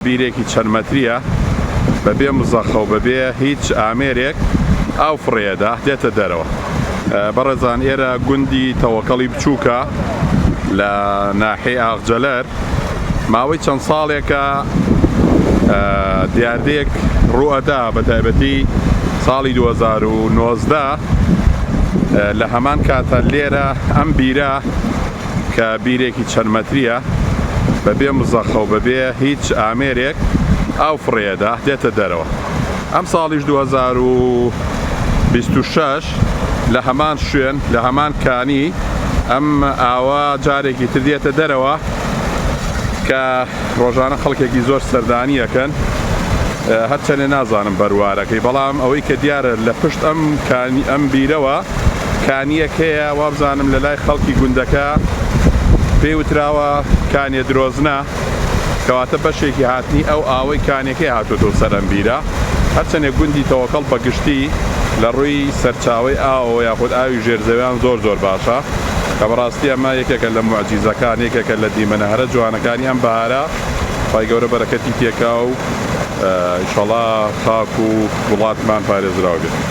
بیرێکی چەند مەتریە بەبێ مزەخە و بەبێ هیچ ئامێرێک ئاو فڕێدا دێتە دەرەوە. بەڕێزان ئێرە گوندی تەوەکەڵی بچووکە لە ناحیەی ئاغجەلەر ماوەی چەند ساڵێکە دیاردەیەک ڕوئەدا بە تایبەتی ساڵی 2019 لە هەمان کاتە لێرە ئەم بیرە کە بیرێکی چەند مەتریە بەبێ مزەخە و بەبێ هیچ ئامێرێک ئاو فڕێدا دێتە دەرەوە. ئەم ساڵیش 2026 لە هەمان شوێن لە هەمان کانی ئەم ئاوە جارێکی تر دێتە دەرەوە کە ڕۆژانە خەڵکێکی زۆر سەردانی ئەکەن هەرچەنێ نازانم بەروارەکەی بەڵام ئەوەی کە دیارە لە پشت ئەم کانی ئەم بیرەوە کانیەک هەیە وابزانم لە لای خەڵکی گوندەکە پێی وتراوە کانیە درۆزنە کەواتە بەشێکی هاتنی ئەو ئاوەی کانیەکەی هاتۆتەوە سەر ئەم بیرە هەرچەنێ گوندی تەوەکەڵ بە گشتی لە ڕووی سەرچاوەی ئاوەوە یاخود ئاوی ژێرزەویان زۆر زۆر باشە کە بەڕاستی ئەمە یەکێکە لە موعجیزەکان یەکێکە لە دیمەنە هەرە جوانەکانی ئەم بەهارە خوای گەورە بەرەکەتی تێکا و ئیشەڵا خاک و وڵاتمان پارێزراو بێت.